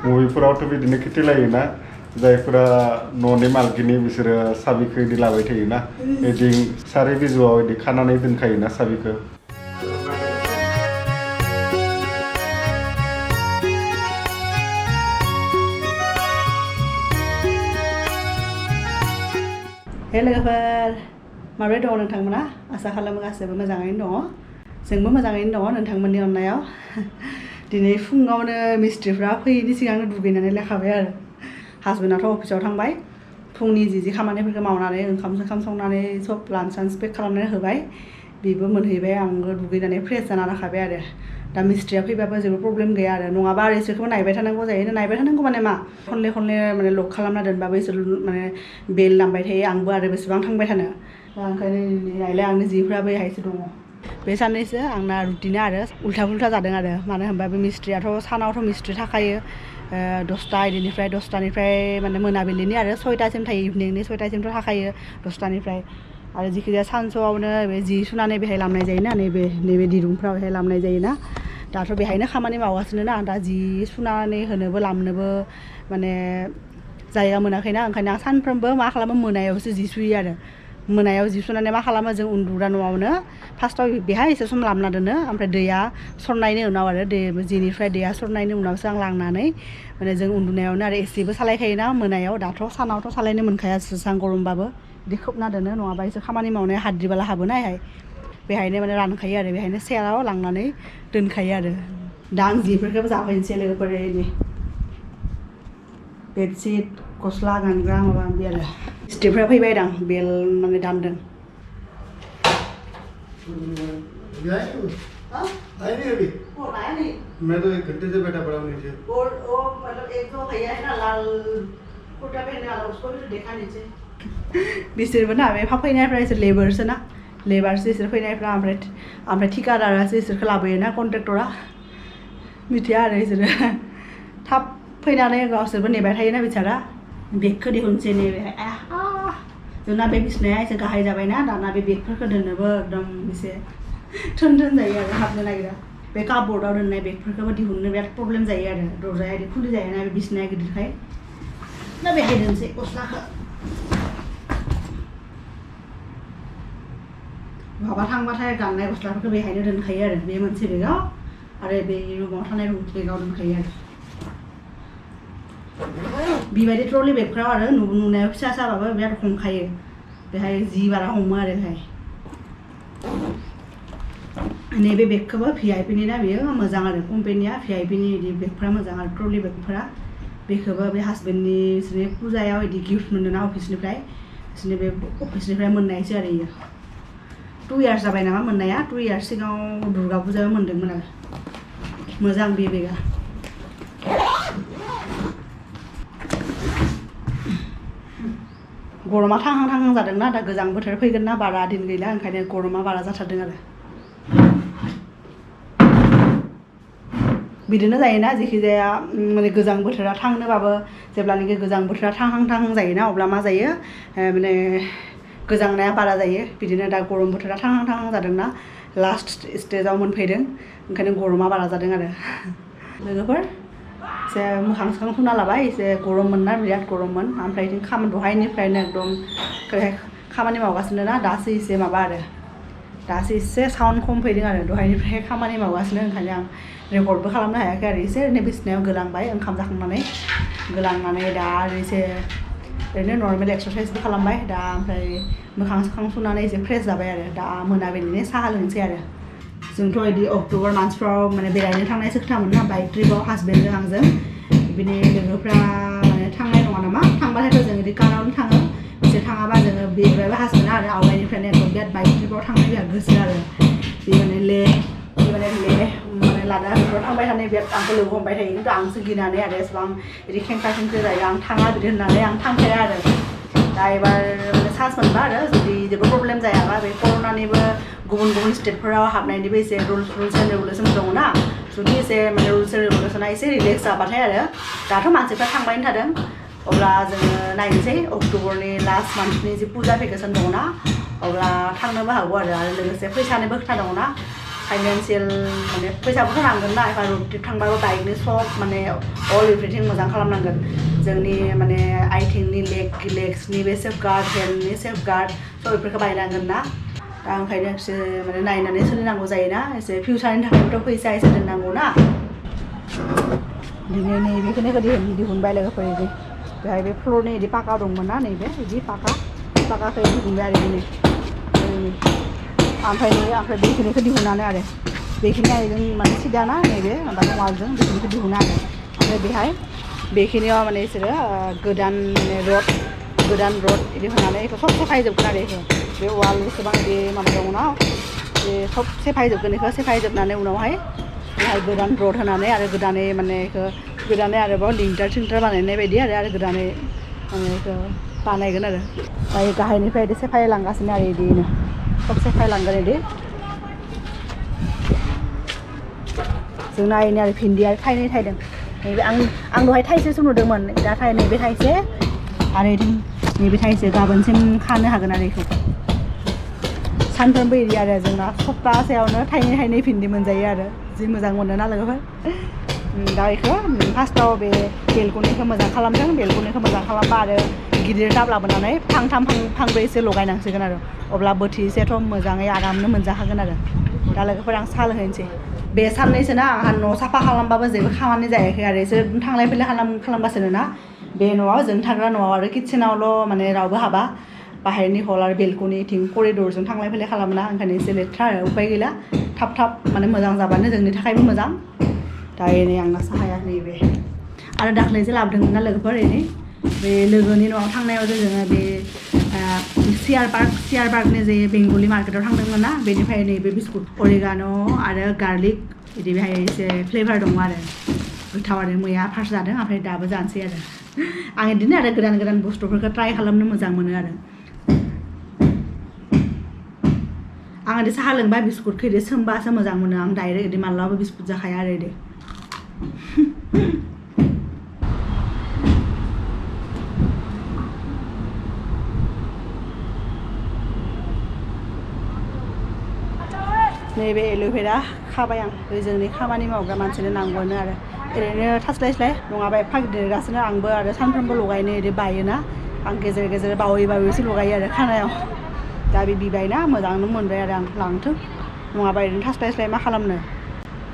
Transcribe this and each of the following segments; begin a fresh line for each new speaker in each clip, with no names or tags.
मुभिफोरावथ' बिदिनो खिथिलायोना जायफोरा न'नि मालकिनि बिसोरो साबिखौ इदि लाबाय थायोना इदि सारि बिजौआव इदि खानानै दोनखायोना साबिखौ
हे लोगोफोर माबोरै दङ नोंथांमोना आसा खालामो गासैबो मोजाङैनो दङ जोंबो मोजाङैनो दङ नोंथांमोननि अननायाव दिनै फुङावनो मिस्ट्रिफ्रा फैयैनि सिगांनो दुगैनानै लेखाबाय आरो हासबेन्डआथ' अफिसाव थांबाय फुंनि जि खामानिफोरखौ मावनानै ओंखाम संनानै सब लान्च पेक खालामनानै होबाय बेबो मोनहैबाय आंबो दुगैनानै फ्रेस जाना लाखाबाय आरो दा मिस्ट्रिया फैबाबो जेबो प्रब्लेम गैया आरो नङाबा आरो इसोरखौबो नायबाय थानांगौ जायो नायबाय थानांगौ माने मा खनले माने लक खालामना दोनबाबो इसोर माने बेल दामबाय थायो आंबो आरो बेसेबां थांबाय थानो दा ओंखायनो नायलाय आंनि जिफ्राबो एहायसो दङ बे साननैसो आंना रुटिना आरो उल्था जादों आरो मानो होनबा बे मिस्ट्रियाथ' सानावथ' मिस्ट्रि थाखायो 10टानिफ्राय माने मोनाबिलिनि आरो 6टासिम थायो इभिनिंनि 6टासिमथ' थाखायो 10टानिफ्राय आरो जिखिजाया सानसुआवनो बे जि सुनानै बेहाय लामनाय जायोना नैबे दिरुंफ्राव बेहाय लामनाय जायोना दाथ' बेहायनो खामानि मावगासिनो ना दा जि सुनानै होनोबो लामनोबो माने जायगा मोनाखैना ओंखायनो आं सानफ्रोमबो मा खालामो मोनायावसो जि सुयो आरो मोनायाव जि सुनानै मा खालामो जों उन्दुग्रा न'आवनो फार्स्टआव बेहाय एसे सम लामना दोनो ओमफ्राय दैया सरनायनि उनाव आरो जिनिफ्राय दैया सरनायनि उनावसो आं लांनानै माने जों उन्दुनायावनो आरो एसेबो सालायखायोना मोनायाव दाथ' सानावथ' सालायनो मोनखाया जेसां गरमबाबो बिदि खोबना दोनो नङाबा एसे खामानि मावनाया हाद्रिबाला हाबोना एहाय बेहायनो माने रानखायो आरो बेहायनो सेराव लांनानै दोनखायो आरो दा आं जिफोरखौबो जाफैनोसै लोगोफोरनि बेडशिट गस्ला गानग्रा माबा माबि आरो स्टेफ्रा फैबाय दां बेल माने दामदों
आई नहीं अभी
आया नहीं
मैं तो 1 घंटे से बैठा पड़ा हूँ नीचे
वो मतलब एक दो भैया है ना लाल कुर्ता पहनने वाला उसको भी तो देखा नीचे बिसोरबो ना बे फैनायफ्रा इसोर लेबारसो इसोर फैनायफ्रा ओमफ्राय ठिकादारासो इसोरखौ लाबोयोना कन्ट्रेक्टरा मिथिया आरो इसोरो थाब फैनानै गावसोरबो नेबाय थायोना बिचारा बेगखौ दिहुनसै नैबेहाय जोंना बे बिसिनाया एसे गाहाय जाबायना दाना बे बेगफोरखौ दोननोबो एकदम एसे थोन जायो आरो हाबनो नागिरा बे कापबर्डआव दोननाय बेगफोरखौबो दिहुननो बिराद प्रब्लेम जायो आरो दरजाया बिदि खुलि जायोना बे बिसिनाया गिदिरखाय दा बेहाय दोनसै गस्लाखौ बहाबा थांबाथाय गाननाय गस्लाफोरखौ बेहायनो दोनखायो आरो बे मोनसे बेगाव आरो बे रुमाव थानाय बेगाव दोनखायो आरो बेबायदि ट्रलि बेगफ्राव आरो नुनायाव फिसा फिसाबाबो बिराद हमखायो बेहाय जि बारा हमो आरो बेहाय नैबे बेगखौबो VIPनि ना बेयो मोजां आरो कम्पानिया VIPनि बिदि बेगफ्रा मोजां आरो ट्रलि बेगफोरा बेखौबो बे हासबेन्डनि बिसोरनि फुजायाव बिदि गिफ्ट मोनदोंना अफिसनिफ्राय बिसोरनि बे अफिसनिफ्राय मोननायसो आरो इयो 2 इयार्स जाबाय नामा मोननाया 2 इयार्स सिगाङाव दुर्गा फुजायाव मोनदोंमोन आरो मोजां बे बेगा गरमा थांहां जादोंना दा गोजां बोथोर फैगोन ना बारा दिन गैला ओंखायनो गरमा बारा जाथारदों आरो बिदिनो जायोना जेखिजाया माने गोजां बोथोरा थांनोबाबो जेब्लानाखि गोजां बोथोरा थांहां जायोना अब्ला मा जायो माने गोजांनाया बारा जायो बिदिनो दा गरम बोथोरा थांहां जादोंना लास्ट स्टेजाव मोनफैदों ओंखायनो गरमा बारा जादों आरो लोगोफोर एसे मोखां सुना लाबाय एसे गरममोन ना बिराद गरममोन ओमफ्राय दहायनिफ्रायनो एकदम खामानि मावगासिनो ना दासो एसे माबा आरो दासो एसे साउन्ड खम फैदों आरो दहायनिफ्राय खामानि मावगासिनो ओंखायनो आं रेकर्डबो खालामनो हायाखै आरो एसे ओरैनो बिसिनायाव गोलांबाय ओंखाम जाखांनानै दा एसे ओरैनो नर्मेल एक्सारसाइसबो खालामबाय दा ओमफ्राय मोखां सुनानै एसे फ्रेस जाबाय आरो दा मोनाबिलिनि साहा लोंसै आरो जोंथ' बिदि अक्ट'बर मान्थफ्राव माने बेरायनो थांनायसो खोथामोन ना बाइक ट्रिपाव हासबेन्डजों आंजों बिनि लोगोफ्रा माने थांनाय नङा नामा थांबाथायथ' जों बिदि कारावनो थाङो बिसोर थाङाबा जोङो बेरायबो हासबेन्डआ आरो आवगायनिफ्रायनो एकदम बिराद बाइक ट्रिपाव थांनो बिराद गोसो आरो बे माने लादाख बेफोराव थांबाय थानाय बिराद आंखौ लोगो हमबाय थायो खिन्थु आंसो गिनानै आरो एसेबां बिदि खेंख्रा जायो आं थाङा बिदि होननानै आं थांखाया आरो दा एबार माने चान्स मोनबा आरो जुदि जेबो प्रब्लेम जायाबा बे कर'नानिबो गुबुन स्टेटफोराव हाबनायनिबो एसे रुल्स एन्ड रेगुलेसन दङ ना जुदि एसे माने रुल्स एन्ड रेगुलेसना एसे रिलेक्स जाबाथाय आरो दाथ' मानसिफ्रा थांबायनो थादों अब्ला जोङो नायनोसै अक्ट'बरनि लास्ट मान्थनि जे फुजा भेकेसन दङ ना अब्ला थांनोबो हागौ आरो लोगोसे फैसानिबो खोथा दङ ना फाइनान्सियेल माने फैसाबोथ' नांगोन ना एबा रड ट्रिप थांबाबो बाइकनि सब माने अल एभ्रिथिं मोजां खालामनांगोन जोंनि माने आइथिंनि लेग्सनि बे सेफगार्ड हेल्थनि सेफगार्ड सब बेफोरखौ बायनांगोन ना दा ओंखायनो एसे माने नायनानै सोलिनांगौ जायोना एसे फिउचारनि थाखायबोथ' फैसा एसे दोननांगौ ना दिनै नैबेखौनो दिहुनबाय लोगोफोर इदि बेहाय बे फ्ल'रनि इदि पाका दंमोन ना नैबे इदि पाकाखौ दिहुनबाय आरो दिनै ओमफ्राय बेखिनिखौ दिहुननानै आरो बेखिनिया जों माने सिदाना नैबे माबाजों वालजों बेखिनिखौ दिहुनो आरो ओमफ्राय बेहाय बेखिनियाव माने बिसोरो गोदान रड बिदि होनानै बेखौ सब सेफायजोबगोन आरो बेखौ बे वाल बेसेबां बे माबा दङना बे सब सेफायजोबगोन बेखौ सेफायजोबनानै उनावहाय बेहाय गोदान रड होनानै आरो गोदानै माने बेखौ गोदानै आरोबाव लिंटार बानायनाय बायदि आरो गोदानै माने बेखौ बानायगोन आरो दायो गाहायनिफ्राय बिदि सेफायलांगासिनो आरो बिदिनो सब सेफायलांगोन बिदि जोंना इनि आरो भिन्दि आरो थाइनै थाइदों नैबे आं दहाय थाइसेसो नुदोंमोन दा नैबे थाइसे आरो इथिं नैबे थाइसे गाबोनसिम खानो हागोन आरो बेखौ सानफ्रोमबो इदि आरो जोंना सप्तासेयावनो थाइनै भिन्दि मोनजायो आरो जि मोजां मोनो ना लोगोफोर दा बेखौ फार्स्टआव बे बेलकनिखौ मोजां खालामदों बेलकनिखौ मोजां खालामबा आरो गिदिर टाब लाबोनानै फांब्रैसो लगायनांसिगोन आरो अब्ला बोथिसेथ' मोजाङै आरामनो मोनजाखागोन आरो दा लोगोफोर आं साहा लोंहैनोसै बे साननैसोना आंहा न' साफा खालामबाबो जेबो खामानि जायाखै आरो एसे थांलाय फैलाय खालामगासिनो ना बे न'आव जों थाग्रा न'आव आरो किटसेनावल' माने रावबो हाबा बाहेरनि हल आरो बेलकनिथिं करिडरजों थांलाय फैलाय खालामना ओंखायनो एसे लेथ्रा आरो उपाय गैला थाब माने मोजां जाबानो जोंनि थाखायबो मोजां दा नै आंना साहाया नैबे आरो दाख्लैसो लाबोदोंमोन ना लोगोफोर एनै बे लोगोनि न'आव थांनायाव जोङो बे सियार पार्कनि जे बेंगलि मार्केटाव थांदोंमोन ना बेनिफ्राय नैबे बिस्कुट अरिगान' आरो गार्लिक बिदि बेहाय एसे फ्लेभार दङ आरो गोथाव आरो मैया फार्स्ट जादों ओमफ्राय दाबो जानोसै आरो आं बिदिनो आरो गोदान बुस्थुफोरखौ ट्राइ खालामनो मोजां मोनो आरो आं बिदि साहा लोंबा बिस्कुटखौ बिदि सोमबासो मोजां मोनो आं डाइरेक्ट बिदि मालाबाबो बिस्कुट जाखाया आरो बिदि नैबे एल'भेरा खाबाय आं जोंनि खामानि मावग्रा मानसिनो नांगौनो आरो ओरैनो थास्लायस्लाय नङाबा एफा गिदिरगासिनो आंबो आरो सानफ्रोमबो लगायनो बिदि बायोना आं गेजेर बावैसो लगायो आरो खानायाव दा बे बिबायना मोजांनो मोनबाय आरो आं लांथों नङाबा ओरैनो थास्लायस्लाय मा खालामनो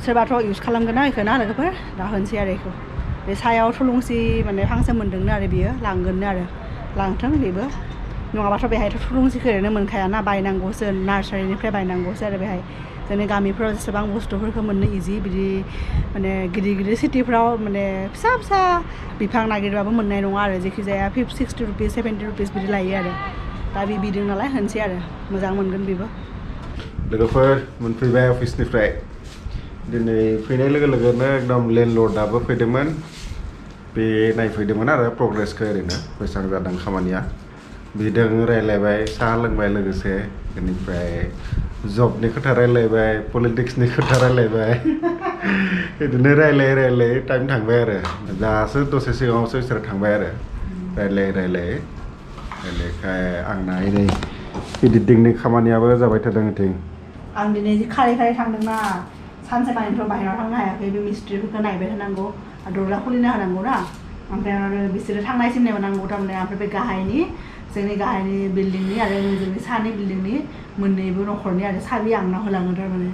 सोरबाथ' इउज खालामगोन ना बेखौ ना लोगोफोर दा होनोसै आरो बेखौ बे सायाव थुलुंसि माने फांसे मोन्दोंनो आरो बियो लांगोननो आरो लांथों बेबो नङाबाथ' बेहायथ' थुलुंसिखौ ओरैनो मोनखायाना बायनांगौसो नार्सारिनिफ्राय बायनांगौसो आरो बेहाय जोंनि गामिफ्राव जेसेबां बुस्थुफोरखौ मोननो इजि बिदि माने गिदिर सिटिफ्राव माने फिसा बिफां नागिरबाबो मोननाय नङा आरो जेखि जाया 60 रुपिस 70 रुपिस बिदि लायो आरो दा बे बिदों नालाय होनसै आरो मोजां मोनगोन बेबो
लोगोफोर मोनफैबाय अफिसनिफ्राय दिनै फैनाय लोगोनो एकदम लेन्डलर्डआबो फैदोंमोन बे नायफैदोंमन आरो प्रग्रेसखौ ओरैनो बेसेबां जादों खामानिया बिदों रायलायबाय साहा लोंबाय लोगोसे बेनिफ्राय जबनि खोथा रायलायबाय पलिटिक्सनि खोथा रायलायबाय बिदिनो रायलायै टाइम थांबाय आरो दासो दसे सिगाङावसो बिसोर थांबाय आरो रायलायखाय आंना नै इडिटिंनि खामानियाबो जाबाय थादों इथिं
आं दिनै जि खारै थांदोंना सानसे मानिथ' बाहेरायाव थांनो हायाखै बे मिस्ट्रिफोरखौ नायबाय थानांगौ दरजा खुलिना होनांगौ ना ओमफ्राय आरो बिसोरो थांनायसिम नेबानांगौ थारमाने ओमफ्राय बे जोंनि गाहायनि बिल्डिंनि आरो जोंनि सानि बिल्डिंनि मोननैबो न'खरनि आरो साबि आंनाव होलाङो थारमाने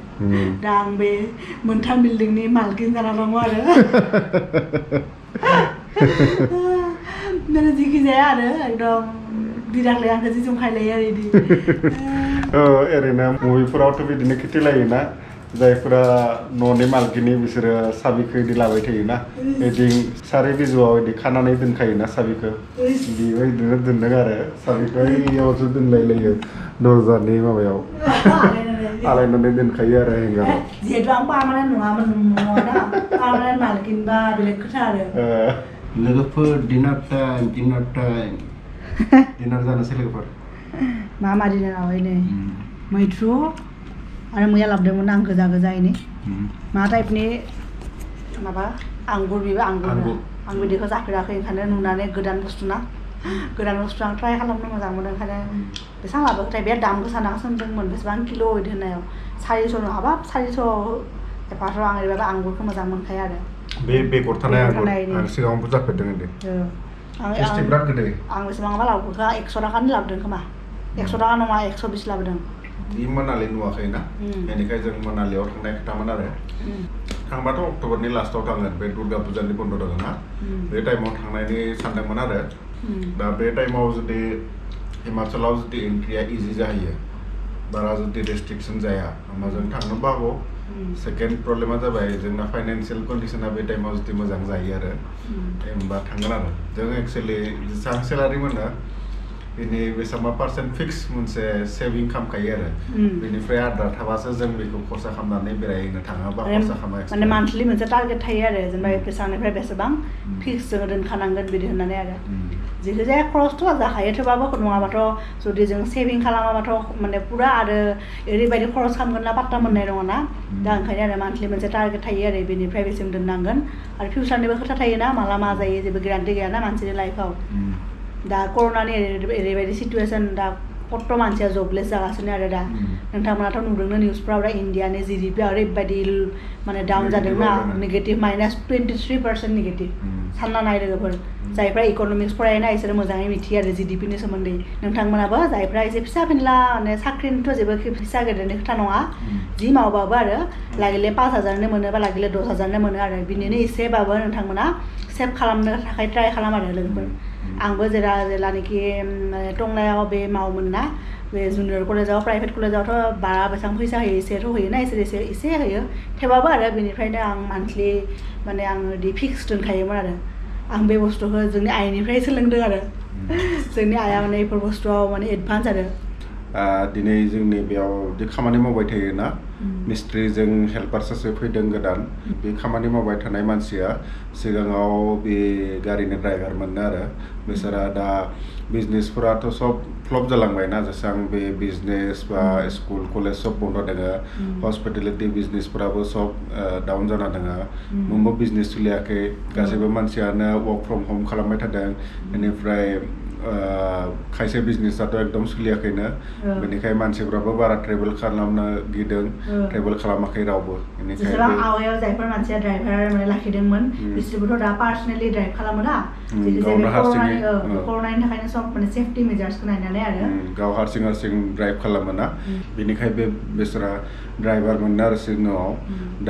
दा आं बे मोनथाम बिल्डिंनि मालकिन जाना दङ आरो जिखि जाया आरो एकदम बिदांलाय आंखौ जि जंखायलायो आरो बिदि
ओरैनो मुभिफोरावथ' बिदिनो खिथिलायोना जायफोरा न'नि मालकिनि बिसोरो साबिखौ बिदि लाबाय थायोना बिदि सारै बिजौआव बिदि खानानै दोनखायोना साबिखौ बेबो बिदिनो दोनदों आरो साबिखौ इयावसो दोनलायलायो दरजानि माबायाव आलायनानै दोनखायो आरो हेंगाराव
जिहेतु आं पार्मानेन्ट नङामोन नङाना पार्मानेन्ट मालकिनबा बेलेग खोथा आरो
लोगोफोर डिनार टाइम डिनार जानोसै लोगोफोर
मा डिनार आवाय नै मैथ्रु आरो मैया लाबोदोंमोन आं गोजायैनो मा टाइपनि माबा आंगुर बेबो आंगुर आं बिदिखौ जाफेराखै ओंखायनो नुनानै गोदान बुस्थु ना गोदान बुस्थु आं ट्राइ खालामनो मोजां मोनो ओंखायनो बेसेबां लाबो नाथाय बे दाम गोसा नां सोंदोंमोन बेसेबां किल' इदि होननायाव 400 हाबाब 400 एफाथ' आं ओरैबाबो आंगुरखौ मोजां मोनखायो आरो
बे बेगर थानाय आंगुर आं सिगाङावबो जाफेरदों होनदो टेस्टि बिराद गोदै
आं बेसेबांबा लाबोखा 100 थाखानि लाबोदों खोमा 100 थाखा नङा 120 लाबोदों
बे मनालि नुवाखै ना बेनिखायनो जों मनालियाव थांनाय खोथामोन आरो थांबाथ' अक्ट'बरनि लास्टआव थांगोन बे दुर्गा फुजानि बन्द दङ ना बे टाइमाव थांनायनि सानदोंमोन आरो दा बे टाइमाव जुदि हिमाचलाव जुदि एन्ट्रिया इजि जाहैयो बारा जुदि रेस्ट्रिक्सन जाया होमबा जों थांनोबो हागौ सेकेन्ड प्रब्लेमा जाबाय जोंना फाइनान्सियेल कन्डिसना बे टाइमाव जुदि मोजां जायो आरो होमबा थांगोन आरो जों एक्सुवेलि जेसेबां सेलारि मोनो बेनि बेसेबां पार्सेन्ट फिक्स मोनसे सेभिं खालामखायो आरो बेनिफ्राय आद्रा थाबासो जों बेखौ खरसा खालामनानै बेरायहैनो थाङो बा खरसा खालामो
माने मान्थलि मोनसे टारगेट थायो आरो जेनेबा बेसेबांनिफ्राय बेसेबां फिक्स जोङो दोनखानांगोन बिदि होननानै आरो जिखि जाया खरसथ' जाखायो थेवबाबो नङाबाथ' जुदि जों सेभिं खालामाबाथ' माने पुरा आरो ओरैबायदि खरस खालामगोन ना पात्ता मोननाय नङा ना दा ओंखायनो आरो मान्थलि मोनसे टारगेट थायो आरो बेनिफ्राय बेसिम दोननांगोन आरो फिउचारनिबो खोथा थायोना माला मा जायो जेबो गेरान्टि गैयाना मानसिनि लाइफआव दा कर'नानि ओरैबायदि सिटुवेसन दा कत' मानसिया जबलेस जागासिनो आरो दा नोंथांमोनाथ' नुदोंनो निउसफ्राव दा इण्डियानि जिडिपिआ ओरैबायदि माने डाउन जादोंना नेगेटिभ -23% नेगेटिभ सानना नाय लोगोफोर जायफ्रा इक'नमिक्स फरायोना बिसोरो मोजाङै मिथियो आरो जिडिपिनि सोमोन्दै नोंथांमोनाबो जायफ्रा एसे फिसा फिनला माने साख्रिनिथ' जेबो फिसा गेदेरनि खोथा नङा जि मावबाबो आरो लागिले 5,000नो मोनो बा लागिले 10,000नो मोनो आरो बिनिनो एसेबाबो नोंथांमोना सेभ खालामनो थाखाय ट्राइ खालाम आरो लोगोफोर आंबो जेलानोखि टंलायाव बे मावोमोन ना बे जुनियर कलेजाव प्राइभेट कलेजावथ' बारा बेसेबां फैसा होयो एसेथ' होयोना एसे होयो थेवबाबो आरो बेनिफ्रायनो आं मान्थलि माने आं बिदि फिक्स दोनखायोमोन आरो आं बे बुस्थुखौ जोंनि आइनिफ्राय सोलोंदों आरो जोंनि आइया माने बेफोर बुस्थुआव माने एडभान्स आरो
दिनै जोंनि बेयाव जे खामानि मावबाय थायोना मिस्ट्रिजों हेल्पार सासे फैदों गोदान बे खामानि मावबाय थानाय मानसिया सिगाङाव बे गारिनि ड्राइभारमोननो आरो बिसोरा दा बिजनेसफोराथ' सब फ्लप जालांबायना जेसेबां बे बिजनेस बा स्कुल कलेज सब बन्द दङ हस्पिटेलिटि बिजनेसफोराबो सब डाउन जाना दङ मोनबो बिजनेस सोलियाखै गासैबो मानसियानो वर्क फ्रम हम खालामबाय थादों बेनिफ्राय खायसे बिजनेसआथ' एकदम सोलियाखैनो बेनिखायनो मानसिफ्राबो बारा ट्रेभेल खालामनो गिदों ट्रेभेल खालामाखै रावबो
जेसेबां आवगायाव जायफोर मानसिया ड्राइभार माने लाखिदोंमोन बिसोरबोथ' दा पार्सनेलि ड्राइभ खालामो ना कर'नानि थाखायनो सब माने सेफटि मेजार्सखौ नायनानै आरो
गाव हारसिं ड्राइभ खालामो ना बेनिखायनो बिसोरा ड्राइभार मोननो आरो सिगाङाव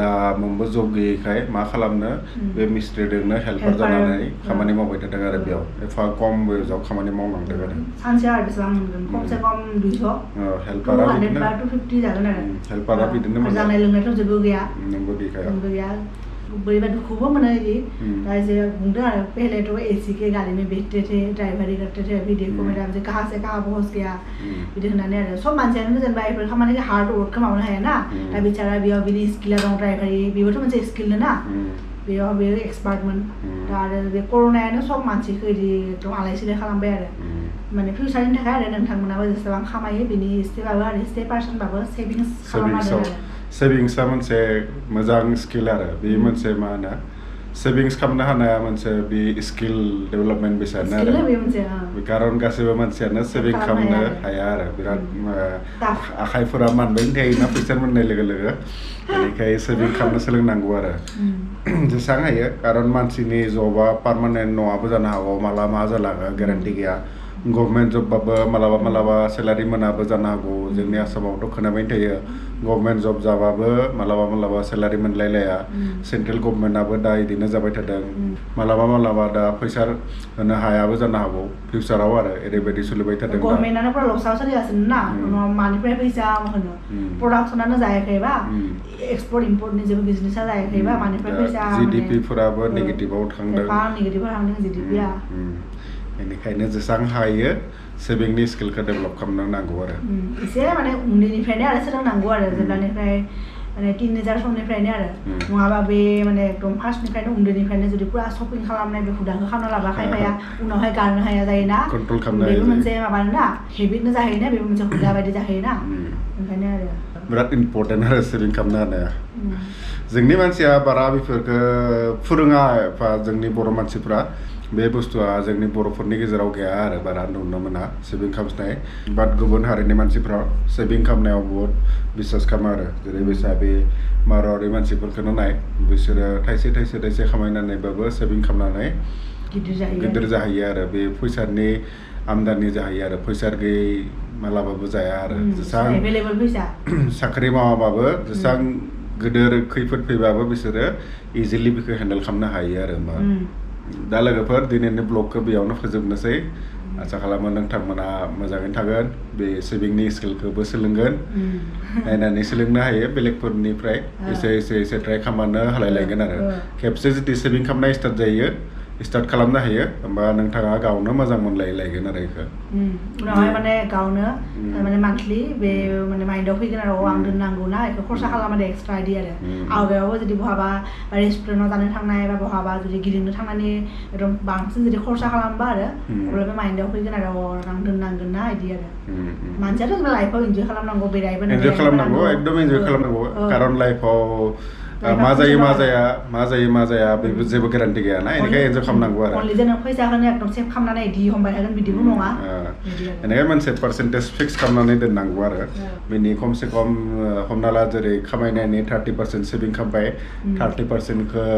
दा मोनबो जब गैयैखाय मा खालामनो बे मिस्ट्रिजोंनो हेल्पार जानानै खामानि मावबाय थादों आरो बेयाव एफा खम वेजाव खामानि मावनांदों आरो
सानसेयाव आरो बेसेबां मोनगोन खमसे खम 200
हेल्पारा
250 जागोन आरो
हेल्पारा बिदिनो
जानाय लोंनायथ' जेबो गैया
नोंबो गैया
बोरैबा दुखुबो मोनो बिदि दा जे बुंदों आरो पहले तो एसी के गाड़ी में बैठते थे ड्राइवरी करते थे अभी देखो मेरा मुझे कहाँ से कहाँ पहुँच गया बिदि होननानै आरो सब मानसियानो जेनेबा बेफोर खामानिखौ हार्ड वर्क मावनो हाया ना दा बिचारा बेयाव बिनि स्किला दं ड्राइभारि बेबोथ' मोनसे स्किल ना बेयाव बेयो एक्सपार्टमोन दा आरो बे कर'नायानो सब मानसिखौ बिदि एकदम आलाय सिलाय खालामबाय आरो माने फिउचारनि थाखाय आरो नोंथांमोनाबो जेसेबां खामायो बिनि एसेबाबो आरो 1% सेभिंस खालामनांगौ आरो
सेभिंसआ मोनसे मोजां स्किल आरो बे मोनसे मा होनो सेभिंस खालामनो हानाया मोनसे बे स्किल डेभेलपमेन्ट बेसादनो आरो खारन गासैबो मानसियानो सेभिं खालामनो हाया आरो बिराद आखाइफोरा मानबाय थायोना फैसा मोननाय लोगो लोगो बेनिखायनो सेभिं खालामनो सोलोंनांगौ आरो जेसेबां हायो खारन मानसिनि जबा पार्मानेन्ट नङाबो जानो हागौ माला मा जालाङो गेरेन्टि गैया गभर्नमेन्ट जबबाबो मालाबा सेलारि मोनाबो जानो हागौ जोंनि आसामावथ' खोनाबाय थायो गभर्नमेन्ट जब जाबाबो मालाबा सेलारि मोनलायलाया सेन्ट्रेल गभर्नमेन्टआबो दा इदिनो जाबाय थादों मालाबा दा फैसा होनो हायाबो जानो हागौ फिउचाराव आरो ओरैबायदि सोलिबाय थादों
गभर्नमेन्टआनो पुरा लसआव सोलिगासिनो ना मानिफ्राय फैसा होनो प्रडाक्सनानो जायाखैबा एक्सपर्ट इम्पर्टनि जेबो बिजनेसा जायाखैबा मानिफ्राय फैसा
जिडिपिफोराबो नेगेटिभआव थांदों
जिडिपिआ
बेनिखायनो जेसेबां हायो सेभिंनि स्किलखौ डेभेलप खालामनो नांगौ आरो
एसे माने उन्दैनिफ्रायनो आरो सोलोंनांगौ आरो जेब्लानिफ्राय माने टिनेजार समनिफ्रायनो आरो नङाबा बे माने एकदम फार्स्टनिफ्रायनो उन्दैनिफ्रायनो जुदि पुरा शपिं खालामनाय बे हुदाखौ खालामना लाबा खायफाया उनावहाय गारनो हाया जायोना
कन्ट्रल खालामनो
बेबो मोनसे माबा ना हेबिटनो जाहैयोना बेबो मोनसे हुदा बायदि जाहैयोना ओंखायनो आरो
बिराद इम्पर्टेन्ट आरो सेभिं खालामनो हानाया जोंनि मानसिया बारा बेफोरखौ फोरोङा एबा जोंनि बर' मानसिफ्रा बे बुस्थुआ जोंनि बर'फोरनि गेजेराव गैया आरो बारा नुनो मोना सेभिं खालामनाय बाट गुबुन हारिनि मानसिफ्रा सेभिं खालामनायाव बहुत बिसास खालामो आरो जेरै बैसा बे मारवारि मानसिफोरखौनो नाय बिसोरो थाइसे खामायनानैबाबो सेभिं खालामनानै गिदिर जाहैयो आरो बे फैसानि आमदानि जाहैयो आरो फैसा गैयै मालाबाबो जाया आरो जेसां साख्रि मावाबाबो जेसां गिदिर खैफोद फैबाबो बिसोरो इजिलि बेखौ हेन्डेल खालामनो हायो आरो दा लोगोफोर दिनैनि ब्लगखौ बेयावनो फोजोबनोसै आसा खालामो नोंथांमोना मोजाङैनो थागोन बे सेभिंनि स्किलखौबो सोलोंगोन नायनानै सोलोंनो हायो बेलेगफोरनिफ्राय एसे ट्राइ खालामनो हालायलायगोन आरो खेबसे जुदि सेभिं खालामनाय स्टार्ट खालामनो हायो होमबा नोंथाङा गावनो मोजां मोनलायलायगोन आरो बेखौ
उनावहाय माने गावनो माने मान्थलि बे माने माइन्डआव फैगोन आरो आं दोननांगौ ना बेखौ खरसा खालामनानै एक्सट्रा इदि आरो आवगायावबो जुदि बहाबा रेस्टुरेन्टआव जानो थांनाय बा बहाबा जुदि गिदिंनो थांनानै एकदम बांसिन जुदि खरसा खालामबा आरो अब्ला बे माइन्डआव फैगोन आरो आं दोननांगोन ना इदि आरो मानसियाथ' लाइफआव इन्जय खालामनांगौ बेरायबो
इन्जय खालामनांगौ एकदम इन्जय खालामनांगौ खारन लाइफआव मा जायो मा जाया बेबो जेबो गेरान्टि गैया ना बेनिखायनो एन्जय खालामनांगौ आरो
अनलि जों फैसाखौनो एकदम सेभ खालामनानै इदि हमबाय थागोन बिदिबो नङा
बेनिखायनो मोनसे पार्सेन्टेज फिक्स खालामनानै दोननांगौ आरो बेनि खमसे खम हमना ला जेरै खामायनायनि 30% सेभिं खालामबाय 30%खौ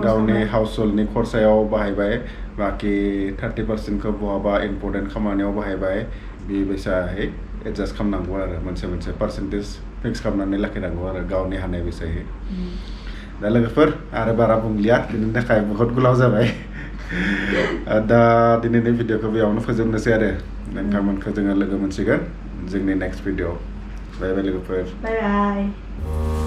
गावनि हाउस हल्डनि खरसायाव बाहायबाय बाखि 30%खौ बहाबा इम्पर्टेन्ट खामानियाव बाहायबाय बेबायसाहै एडजास्ट खालामनांगौ आरो मोनसे पार्सेन्टेज फिक्स खालामनानै लाखिनांगौ आरो गावनि हानाय बायसायै दा लोगोफोर आरो बारा बुंलिया दिनैनि थाखाय बहुत गोलाव जाबाय दा दिनैनि भिडिअखौ बेयावनो फोजोबनोसै आरो नोंथांमोनखौ जोङो लोगो मोनसिगोन जोंनि नेक्स्ट भिडिअ बाय बाय लोगोफोर
बाय